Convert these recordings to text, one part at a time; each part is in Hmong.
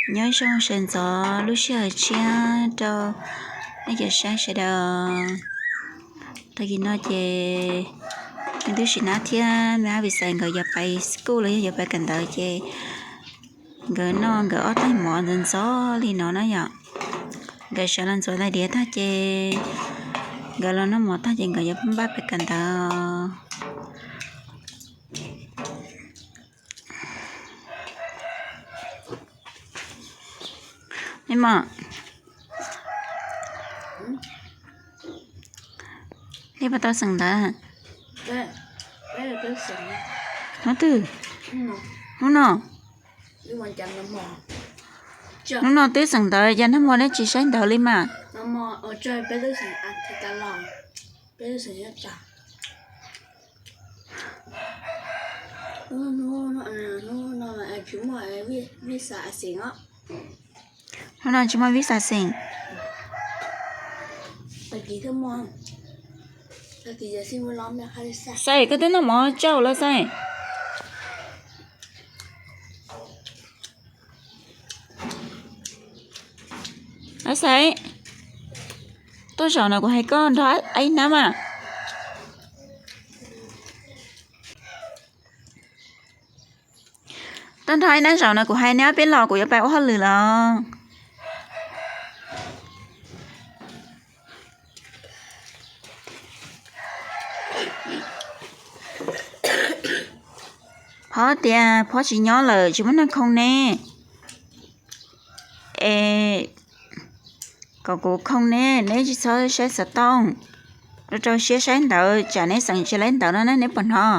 Nyob zoo sawv ntxov lub sij hawm tshiab rau nej cov saib sawv daws. Tag kis no ces me tub Sim Nab thiab me ab Vis Xais nkawd yuav pais school los yog yuav pais kawm ntawv ces nkawd noj nkawd ob tais mov ntxov ntxov li no na yom. Nkawd sawv los ntxuav tais diav tag ces nkawd los noj mov tag ces nkawd yuav npaj pais kawm ntawv. Me mom, nej puas tau xeem ntawv? Hnub twg? Hnub no. Hnub no twb xeem ntawv, cas nag hmo neb tsis saib ntawv li mas? Hnub no tsis muaj vij xas xeem. Xais, koj twb noj mov tsau lawm Xais. Ab Xais, tuaj zaum no kuv hais koj nrog Aib Nab mas. Tuaj nrog Aib Nab zaum no kuv hais neb ob peb los kuv yuav pais ua hauj lwm los. Phov tias Phov tsis nyob lawm tsis muaj neeg khoo neb. Es kom kuv khoo neb, neb tsis txhob saib xov tooj, rau rau siab saib ntawv tsam neb xeem tsis laib ntawv no na, neb puas hnov?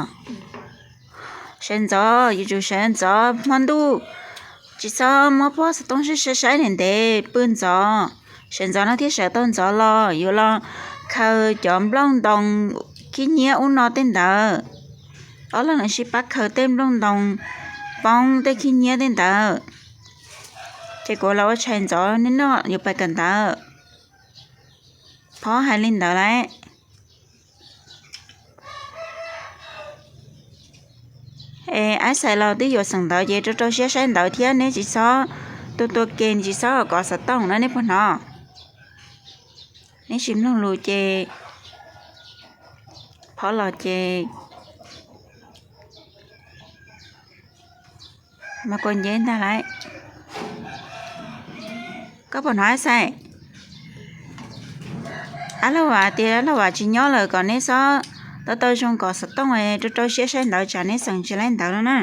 Sawv ntxov yuav tsum sawv ntxov hmo ntuj, tsis txhob muab pob xov tooj saib saib ntev ntev, pw ntxov. Sawv ntxov no thiaj sawv tau ntxov los yuav los khaws cov nplooj ntoos khib nyiab ub no tej ntawd. Ob leeg los sib pab khaws tej nplooj ntoos poob tej khib nyiab tej ntawd. Ces kuv los ua tshais ntxov neb noj yuav pais kawm ntawv. Phov hais li ntawd lauj. Es Aib Xais los twb yuav xeem ntawv ces rau rau siab saib ntawv thiab neb tsis txhob tua tua ke, tsis txhob kov xov tooj na, neb puas hnov? Neb tsis mloog lus ces Phov los ces mas kua nceb ntag lauj. Koj puas hnov Aib Xais? Ab Lauj Vam tias Lauj Vam tsis nyob lawm kom neb txhob tau tau zoo kov xov tooj, rau rau siab saib ntawv tsam neb xeem tsis laib ntawv no na.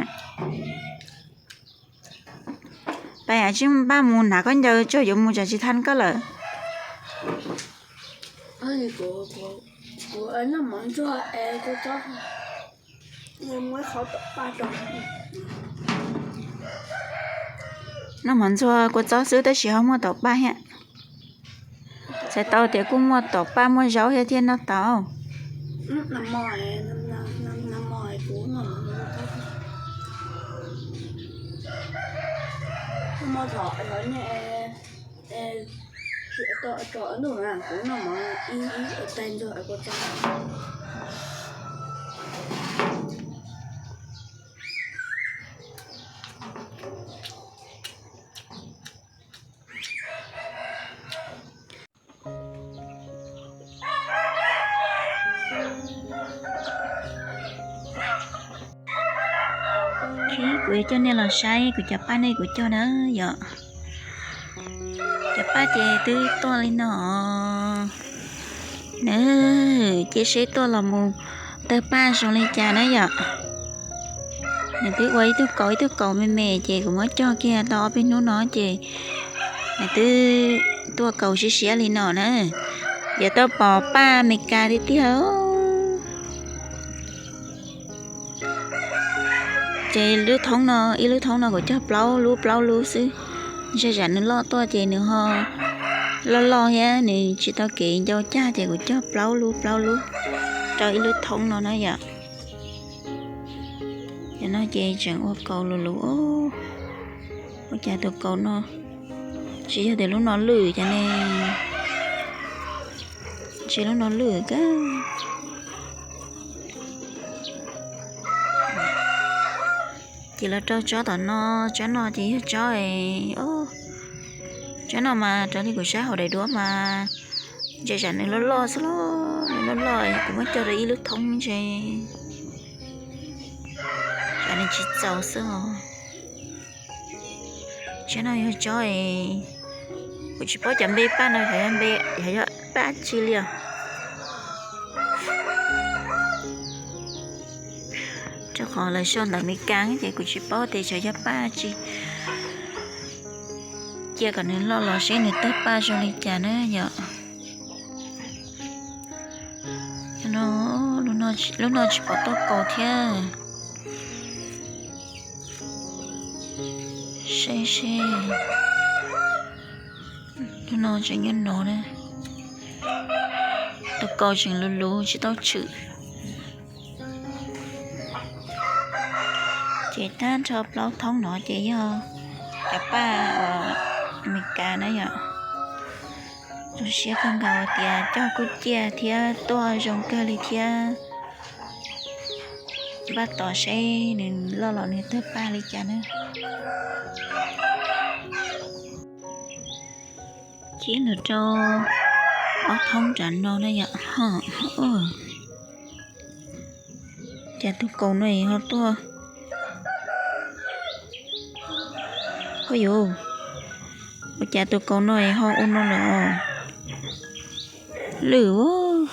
Pais tsij npaj mus hnav khaub ncaws tso yuav mus tsam tsis tau koj lawm. Noj mov ntxuag kua txob xwb tab sis ho muaj taum paj thiab. Txhais tau tias kuj muaj taum paj muaj zaub thiab thiaj noj tau. Kuv yuav coj nej los saib kuv cov paj nej kuv cog na yom. Cov paj ces twb tuaj li no na, cia seb tuaj los mus tawg paj zoo li cas na yom. Nws twb ua ib tug kaus ib tug kaus me me ces kuv muab cog kiag tau ob peb hnub no ces nws twb tuaj kaus siab siab li no na. Yuav tau pom paj Amelikas tiag tiag. Ces lub thoob no, ib lub thoob no kuv cog plaub lub plaub lub xwb. Ntshai tsam nws loj tuaj ces nws ho loj loj thiab nws tsis tau kev ncau cag ces kuv cog plaub lub plaub lub rau ib lub thoob no na yom. Cov no ces tseem ua kaus lus lus. Ua cas tus kaus no tsis yog tias lub no lwj cas ne? Ntshe lub no lwj kawg. Ces los rau tsob tom no, tsob no ces yog tsob, tsob no mas raws li kuv saib hauv daim duab mas ntshai tsam nws loj loj xwb los, nws loj loj kuv muab cog rau ib lub thoob ntshe tsam nws tsis txaus xwb os. Tsob no yog tsob, kuv tsis paub cov npe paj no yog npe, yog paj tsi li os. Rau qhov lawv sau ntawv Mes Kas ces kuv tsis paub tias xyov yog paj tsi. Cia kom nws loj los seb nws tawg paj zoo li cas na yom. Lub no tsis pom tuaj kaus thiab. Seb seb, lub no tseem nyob no na. Tus kaus tseem luv luv tsis tau tshwm. Ces tag nrho plaub thoob no ces yog cov paj uas Mes Kas na yom. Zoo siab kawg nkaus tias cog kuj ciaj thiab tuaj zoo kawg li thiab. Npaj tos seb nws loj los nws tawg paj li cas na. Ces los rau ob thoob nram no na yom. Cas tus kaus no ho tuaj, ho yuav, ua cas tus kaus no ho ua no lawm os? Lwj.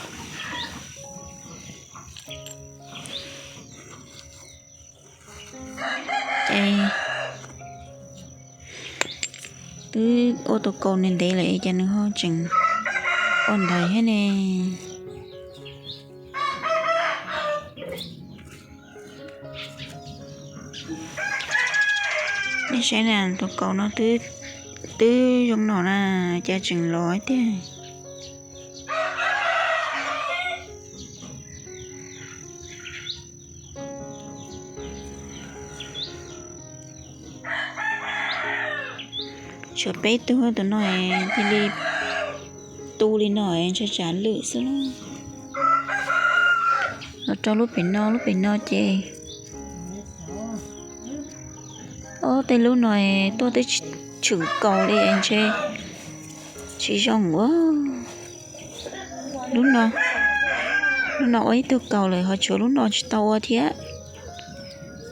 Ces twb ua tus kaus ntev ntev lawm es cas nws ho tseem ua ntawd thiab ne? Nej saib na, tus kaus no twb zoo no na, cas tseem loj tiag. Tshuav peb tug, tus no cia li tu li no, ntshai tsam lwj xwb lauj. Los rau lub pem no, lub pem no ces, o, tej lub no tuaj twb tshwm kaus li ntshe tsis zoo ua. Lub no, lub no ua ib tug kaus lawm ho tshuav lub no tsis tau ua thiab.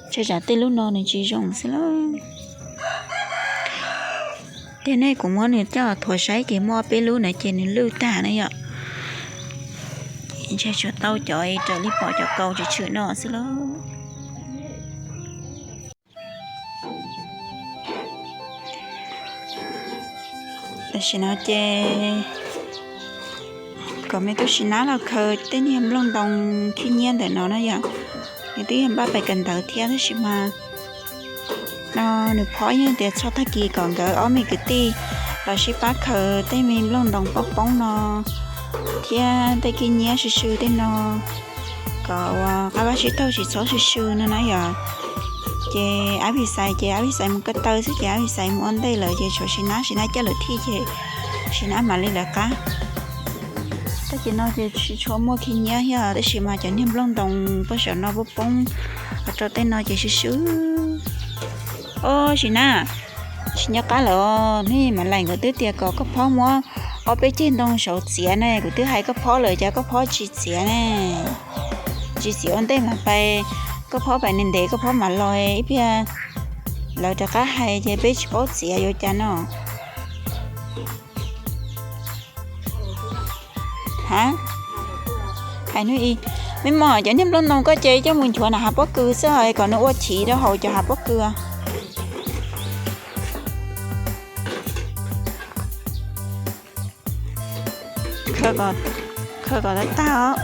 Ntshai tsam tej lub no nws tsis zoo xwb lauj. Ces nej, kuv muab nws coj thuav saib ces muaj peb lub na ces nws lwj tag na yom. Ntshai tshuav tau cov raws li pom cov kaus tsis tshwm no xwb lauj. Tam sim no ces kom me tub Sis Nab los khaws tej niag nplooj ntoo khib nyiab ntawm no na yom. Nws twb yog npaj pais kawm ntawv thiab tab sis mas no nws phob yeej tias txog tag kis kom nkawd ob me kwv tij los sib pab khaws tej me nplooj ntoo poob poob no thiab tej khib nyiab sw sw tej no kom ua qab vaj tsib taug tsis txhob sw sw no na yom. Ces Ab Pis Xais ces Ab Pis Xais mus ko taw xwb ces Ab Pis Xais mus ua ntej lawm ces tshuav Sis Nab, Sis Nab coj lawm thij ces Sis Nab mam li lawv qab. Tag kis no ces tsis tshua muaj khib nyiab thiab tab sis mas cov niag nplooj ntoo poob saum no poob poob rau tej no ces sw sw. Ob, Sis Nab, tsis nco qab lawm os, nej mam lais nkawd twb tias kom koj phob muab ob peb ceg ntoo saud txiav ne, kuv twb hais koj phob lawm cas koj phob tsis txiav ne. Tsis txiav ua ntej mas pais, koj phob pais ntev ntev koj phob mam los ib pliag lawv rov qab hais ces peb tsis paub txiav yuav cas no. Ha, hais hnub i, me mos, cov niag nplooj ntoo koj ces coj mus nchuav nram hav pob kws xwb kom nws ua chiv rau hauv cov hav pob kws. Khaws kom tag tag os.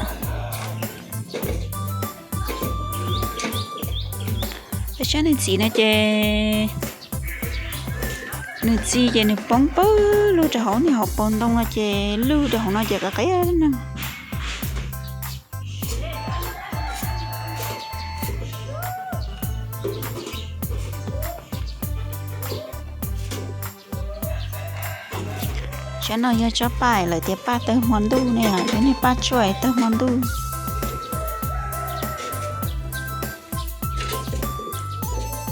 Peb saib nws txiv no ces, nws txiv ces nws poob pawg lug rau hauv niag hauv paus ntoo no ces lwj rau hauv no ces qab qab neeg. Tsob no yog tsob paj lawv tias paj tawg hmo ntuj ne, cov niag paj tsuaj tawg hmo ntuj.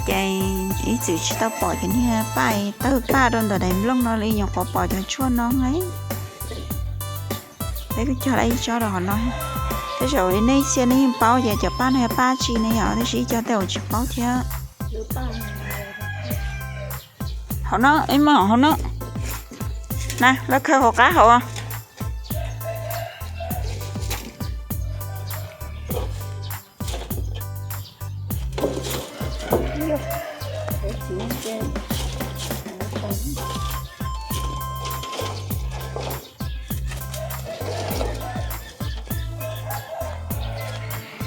Ces Ib txwm tsis tau pom cov niag paj tawg paj rau ntawm daim nplooj no li, nyuam qhuav pom cov tshuaj no. Peb kuj cog lawm ib tsob rau qhov no. Tej zaum nej xia nej yeej paub ces cov paj no yog paj tsi ne yom, tab sis ib co tej zaum tsis paub thiab. Hauv no, ib maj hauv no. Na, lawv khaws hauv qab hauv.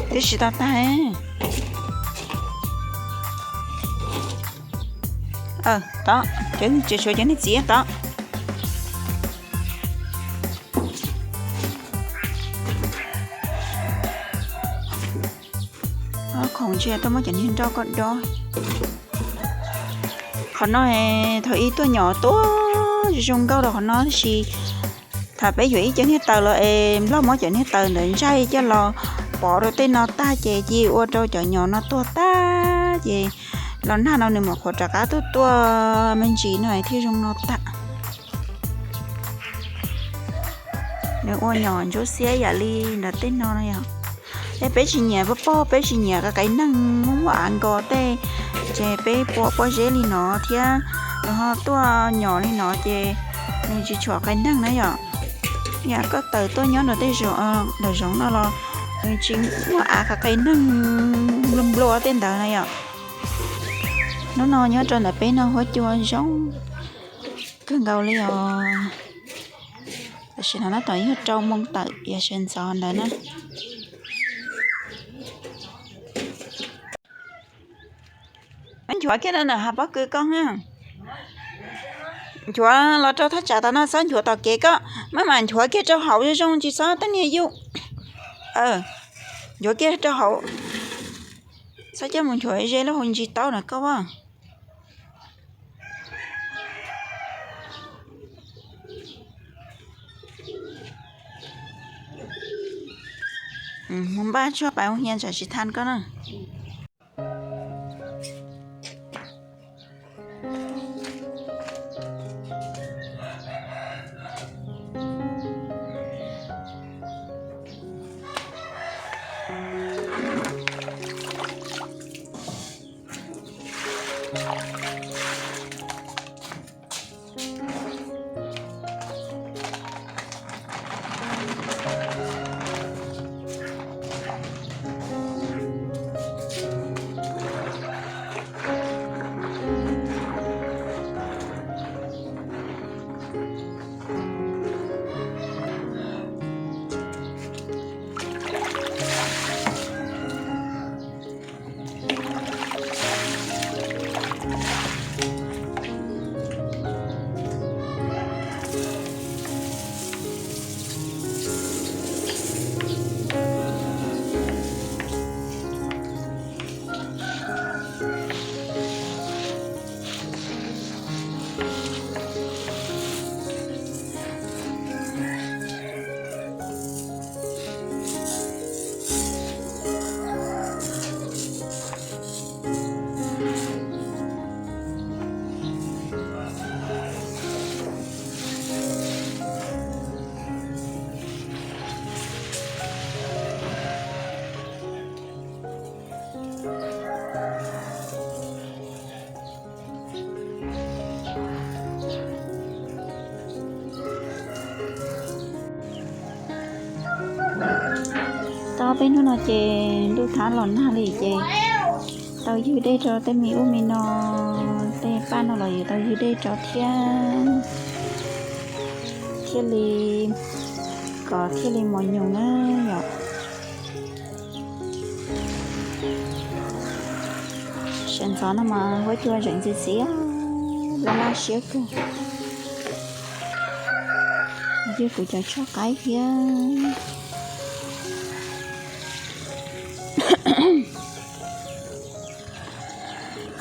Twb tsis tau tag. Tod, cov tseem tshuav cov niag txiv tod. Ob khoom ntsia tuaj muab cov niag nroj koj dob. Qhov no thaum ub tuaj nyom tuaj zoo nkauj rau qhov no tab sis thaum peb yuav ib co niag taws los es Nplog muab cov niag taws ntawd ntsaig coj los pov rau tej no tag ces cia ua rau cov nyom no tuag tag ces los nag no nws mam qhuav rov qab tuaj tuaj me ntsis no thiaj zoo no tag. Nws ua nyom ntsuab xiab yam li nram tej no no yom. Tej peb tsis nyiam pog pog, peb tsis nyiam qa qe neeg muaj muaj av nkos tej, ces peb pua pob zeb li no thiab nws ho tuaj nyom li no ces nws tsis tshuam qe neeg na yom. Yam koj taws tuaj nyob nram tej, nram zoov no los nws tsis muaj av qa qe neeg nplua nplua tej ntawd na yom. Hnub no nyob rau ntawm peb no huab cua zoo kawg nkaus li os. Tam sim no tab tom yog rau moo tawm yog sawv ntxov ntawd na. Nchuav kiag rau ntawm hav pob kws koj, nchuav los rau thaj tsam tom no, txhob nchuav tom kev koj, maj mam nchuav kiag rau hauv zoo zoo tsis txhob tej niag yuj. Nchuav kiag rau hauv, txhob coj mus nchuav ze lub hauv ntsis taub na koj as. Mus npaj tshuaj pais ua hia tsam tsis tha koj na. Tau peb hnub no ces ntuj thab los nag li ces tau ywg dej rau tej me ub me no, tej paj no los yuav tau ywg dej rau thiab, thiaj li kom thiaj li mos nyoos na yom. Sawv ntxov no mas huab cua zeem ntxim ntxim, laj laj siab kawg. Ywg kuv cov tshuaj qaib thiab.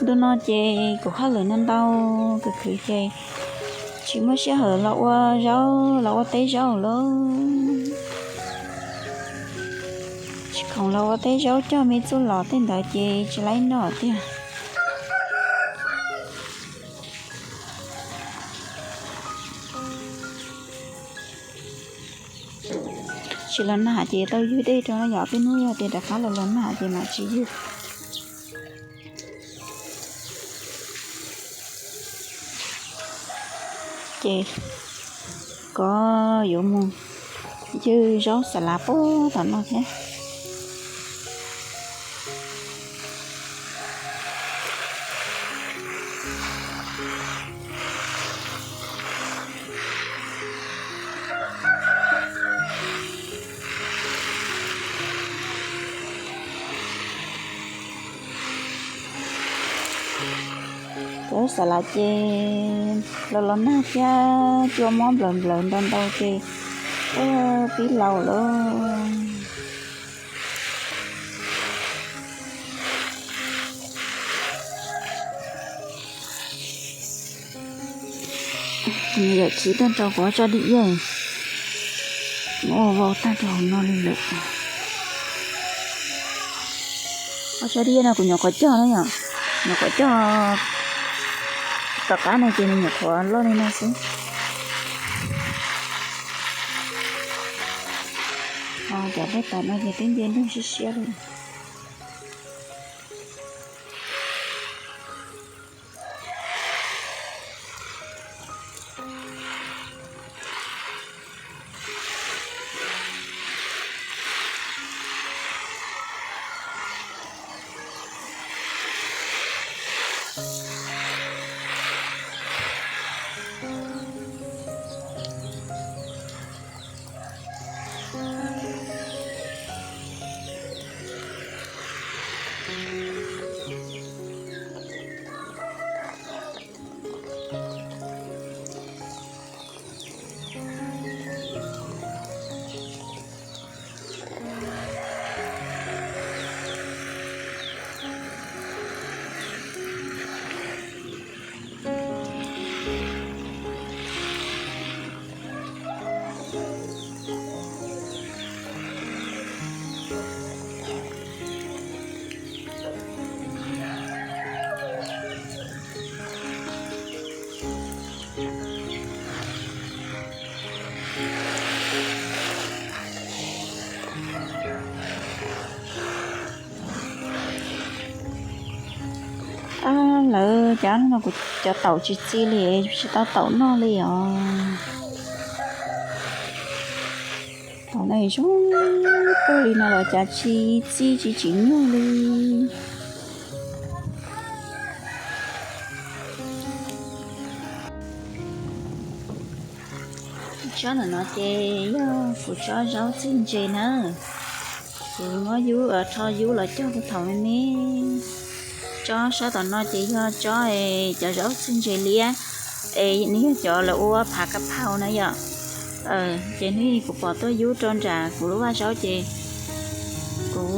Ntu no ces kuv hauj lwm no ntau kawg khwv ces tsis muaj sij hawm los ua zaub los ua teb zaub lawm. Tsis khoom los ua teb zaub cog me txuj lom tej ntawd ces tsis laib noj tiag. Tsis los nag ces tau ywg dej rau no yom, peb hnub yog tias rov qab los los nag ces mam tsis ywg. Ces koj yuav mus ywg zaub xas lav puag tom no thiab. Cov xas lav ces los los nag thiab cua mob nplawm nplawm ntau ntau ces pib laus lawm. Yawm txiv tuaj rau kuv ob tsob dib iab, muab ua vau tag rau hauv no li lawm. Ob tsob dib iab no kuv nyuam qhuav cog na yom, nyuam qhuav cog tom qab no ces nws nyuam qhuav loj li no xwb. Cov peb tom no ces twb nce nroog siab siab li. Lawv cov no kuv cov taum tsis txi li, tsis tau taum noj li os. Taum no zoo kawg li no los cas tsis txi tsis tsim nyog li. Tsob ntawm no ces yog kuv tsob zaub txwj ntse na. Kuv muab yub, rho yub los cog rau thaum me me. Tsob sab tom no ces yog tsob cov zaub txwj ntse liab, es nws yog cov lawv ua phav ka phau na yom. Ces hnub kuv pom tuaj yub rau nram kuv lub vaj zaub ces kuv,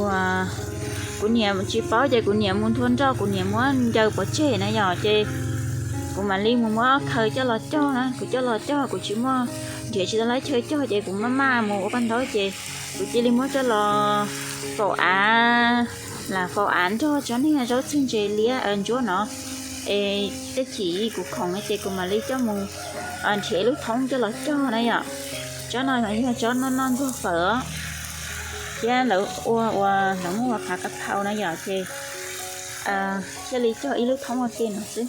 kuv niam tsis paub ces kuv niam mus nthua nroj, kuv niam muab ncaws pov tseg na yom, ces kuv mam li mus muab khaws coj los cog na. Kuv coj los cog kuv tsis muaj, nrhiav tsis tau lab chaw cog ces kuv maj maj mus ua paj ntaub ces kuv cia li muab coj los faus av, lam faus av nrog tsob niag zaub txwj ntse liab ntsuab no. Es tej chim kuv khoom no ces kuv mam li coj mus nrhiav ib lub thoob coj los cog na yom. Tsob no yog tsob noj noj ntxuag fawm thiab lawv ua ua lawv muab ua phav ka phau na yom, ces thiaj li cog ib lub thoob ua ke no xwb.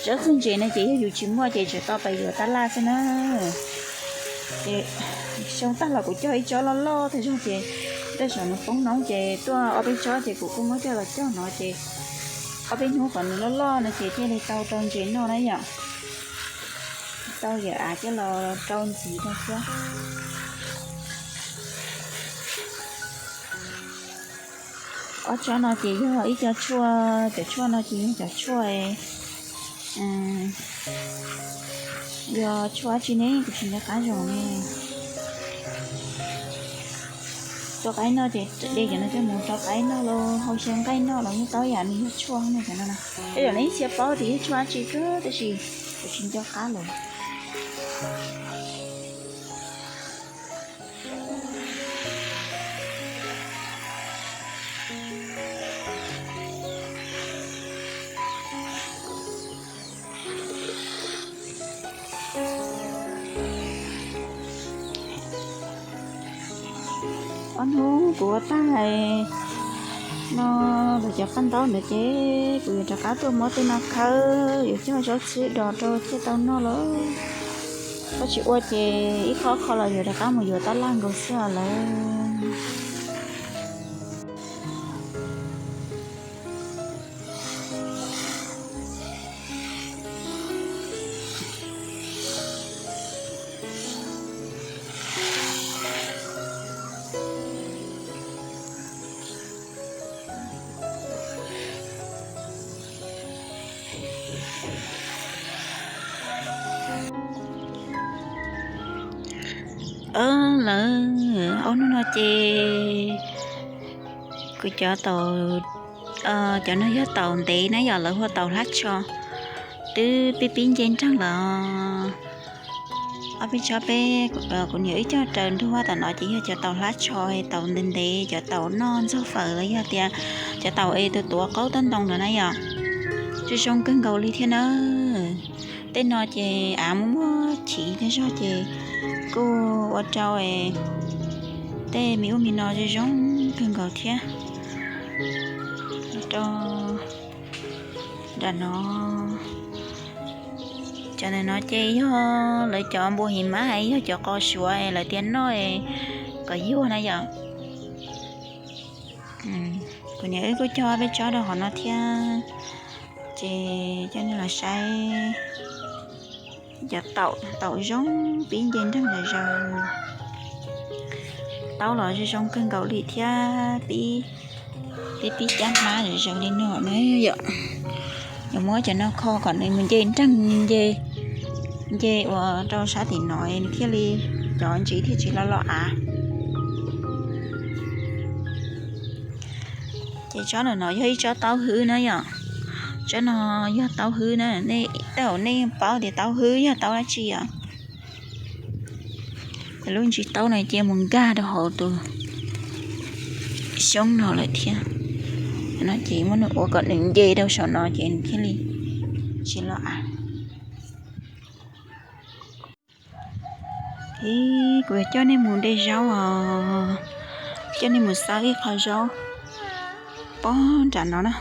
Zaub txwj ntse no ces yog yus tsis muaj ces tseem tau pais yuav tab laj xwb na. Ces xyoo tag los kuv cog ib tsob loj loj tag zog ces tej zaum nws poob noob ces tuaj ob peb tsob ces kuv kuj muab coj los cog no ces ob peb hnub kom nws loj loj no ces thiaj li tau rau ntses noj na yom. Tau yawm av coj los rau ntxiv no thiab. Ob tsob no ces yog ib co tshuaj, cov tshuaj no ces yog cov tshuaj, yog tshuaj dab tsi ne kuv tsis nco qab zoo ne. Rau qaib noj ces de cov no coj mus rau qaib noj los hau xyaw nqaij noj los yeej tau yam nws yog tshuaj no cov no na. Tej zaum nej ib txhia paub tias yog tshuaj dab tsi kawg tab sis kuv tsis nco qab lawm. Ob hnub kuv ua tag no lawv cov paj ntaub ntawd ces kuv yuav rov qab tuaj muab tej no khawb yuav coj zaub txhwb dos rau thiaj tau noj lawm. Koj tsis ua ces ib qho qho los yuav rov qab mus yuav tab laj nkaus xwb os lawm. Lawv ob hnub no ces kuv cov taum, cov no yog taum ntev na yom, lawv hu ua taum hlab tsho, twb pib pib nce nreeg lawm. Ob peb tsob peb, kuv niam wb cog raws nruab tam no ces yog cov taum hlab tsho, taum ntev ntev, cov taum noj ntxuag fawm los yog tias cov taum es tus tuav qaub toj ntoo no na yom. Zoo zoo kawg nkaus li thiab na. Tej no ces av muaj muaj chiv thiab zog ces kuj ua rau tej me ub me no zoo zoo kawg nkaus thiab. Rau nram no, cov ntawm no ces yog lawv cov npua hiv mab, yog cov qos suav lawv tias noj kom yuag na yom. Kuv niam wb kuj cog peb tsob rau hauv no thiab, ces coj nej los saib. Cov taum, taum zoo pib nce nreeg zom zaws, taub los zoo zoo kawg nkaus li thiab, pib, pib pib cab hmab zom zaws li no na yom. Yuav muab cov no kho kom nws mus nce nreeg, nce, nce ua rau sab tim no nws thiaj li, cov ntsis thiaj tsis loj loj av. Ces tsob ntawm no yog ib tsob taub hwb na yom. Tsob no yog taub hwb na, nej tej zaum nej yeej paub tias taub hwb yog taub dab tsi yom. Lub ntsis taub no cia mus nkag rau hauv tus xyoob no lawm thiab. No ces muab nws ua kom nws nce rau saum no ces nws thiaj li tsis loj av. Kuv yuav coj nej mus de zaub os, coj nej mus xawb ib qho zaub pob nram no na.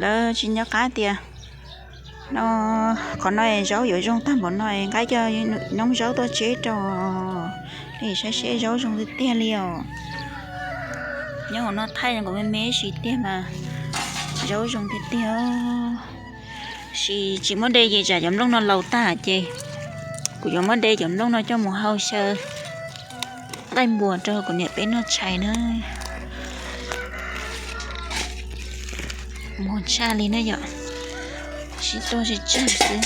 Lawv tsis nco qab tias no, qhov no zaub yuav zoo tag npaum no, nqa cov noob zaub tuaj tseb rau, nej saib seb zaub zoo tiag tiag li os. Nyob hauv no thaij kuv me me ib sim tiag mas zaub zoo tiag tiag. Sis tsis muab de ces tsam cov nplooj no laus tag ces kuv yuav muab de cov nplooj no coj mus hau xyaw nqaij npuas rau kuv niam peb noj tshais na. Mos tshaj li na yom, sib tuaj sib tsawg xwb.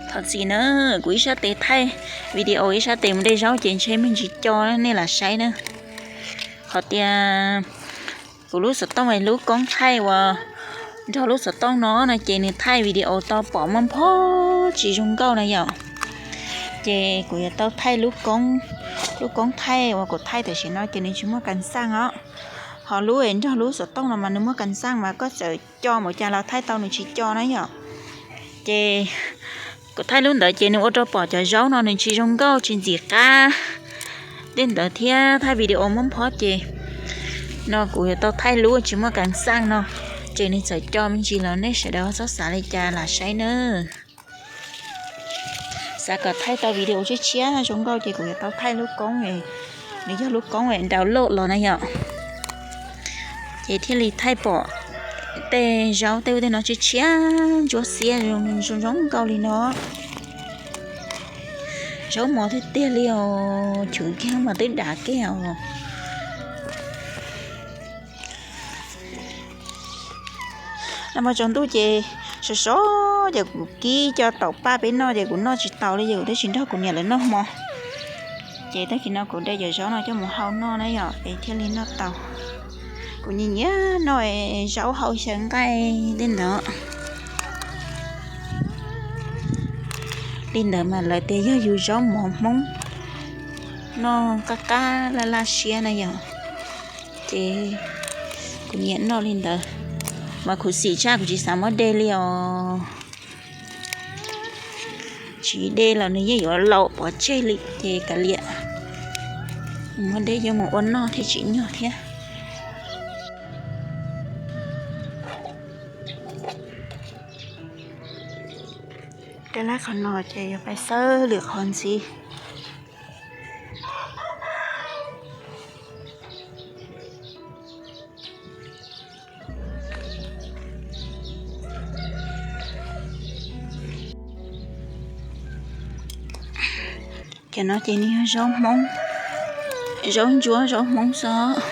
Thov txim na, kuv ib sab tes thaij video ib sab tes mus de zaub ces ntshe me ntsis co nej lam saib na. Qhov tias kuv lub xov tooj, lub koob thaij uas nrog lub xov tooj no no ces nws thaij video tau pom muaj nphob tsis zoo nkauj na yom. Ces kuv yuav tau thaij lub koob, lub koob thaij uas kuv thaij tam sim no ces nws tsis muaj kas xaj os. Ho lub nrog lub xov tooj no mas nws muaj kas xaj mas koj txawm co npaum cas los thaij tau nws tsis co na yom. Ces kuv thaij lub ntawd ces nws ua rau pom cov zaub no nws tsis zoo nkauj tsis ntxim qab li ntawd thiab thaij video muaj nphob ces no kuv yuav tau thaij lub tsis muaj kas xaj no, ces nws txawm co me ntsis los nej sawv daws txhob xav li cas lam saib nawb. Xav kom thaij tau video tshiab tshiab zoo nkauj ces kuv yuav tau thaij lub koob, nws yog lub koob nraus loj los na yom. Ces thiaj li thaij pom tej zaub tej ub tej no tshiab tshiab ntsuab xiab zoo zoo nkauj li no. Zaub mos tiag tiag li os, chwv kiag mas twb dav kiag os. Nag hmo tsaus ntuj ces sov sov ces kuv kib cov taum paj peb noj ces kuv noj tsis taus li ces kuv twb tsis nrog kuv niam lawv noj hmo. Ces tag kis no kuv de cov zaub no coj mus hau noj na yom es thiaj li noj tau. Kuv nyiam nyiam noj zaub hau xyaw nqaij li ntawd. Li ntawd mas lawv tias yog yus zaub mov Hmoob noj qab qab laj laj siab na yom. Ces kuv nyiam noj li ntawd, mas khuv xim tshaj kuv tsis xav muab de li os. Tsis de los nws yeej yuav laus pov tseg li ces kav liam, muab dej coj mus ua noj thiaj tsim nyog thiab. Tej lab qhov no ces yuav pais xawb lwm qhov ntxiv. Cov no ces nws yog zaub Hmoob, zaub ntsuab zaub Hmoob xwb.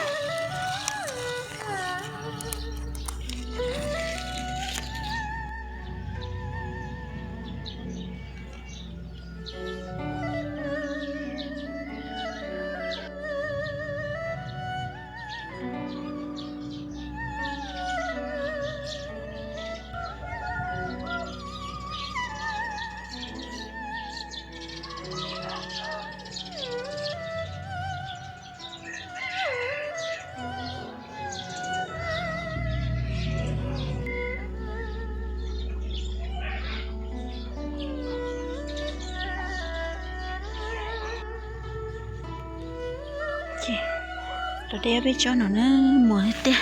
Rau dej peb tsob no na, muag tiag.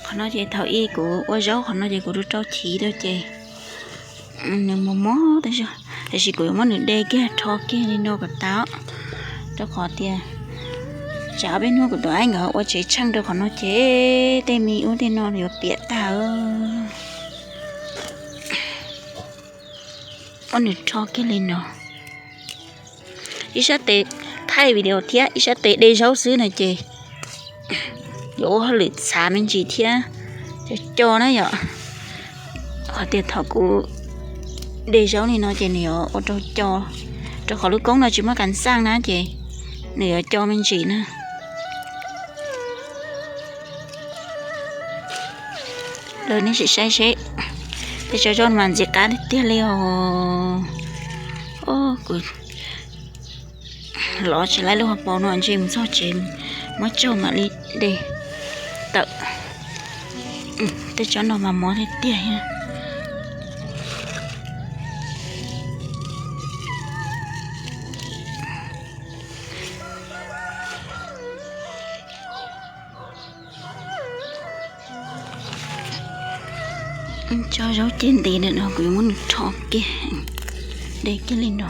Qhov no ces thaum ub kuv ua zaub qhov no ces kuv rau rau chiv rau ces nws mos mos tas zog, tiam sis kuv yuav muab nws de kiag rho kiag li no kom tau, rau qhov tias tsam peb hnub kuv tus aib nkawd ua tsev tsheej rau qhov no ces tej me ub tej no yuav piam tag. Muab nws rho kiag li no. Ib sab tes thaij video thiab ib sab tes de zaub xwb no ces yuav ua hauj lwm txhav me ntsis thiab co co na yom. Qhov tias thaum kuv de zaub li no ces nws yuav ua rau co, rau qhov lub koob no tsis muaj kas xaj na ces nws yuav co me ntsis na. Los nej sim saib seb, tej tsob zaub mas ntxim qab tiag tiag li os. Kuv lov tsis laib lub hauv paus no ntshe mus txog tsev muab tsaug mam li de tawm. Tej tsob no mas mos tiag tiag. Tsob zaub ceg ntev ntawm no kuv yuav muab nws rho kiag, de kiag li no.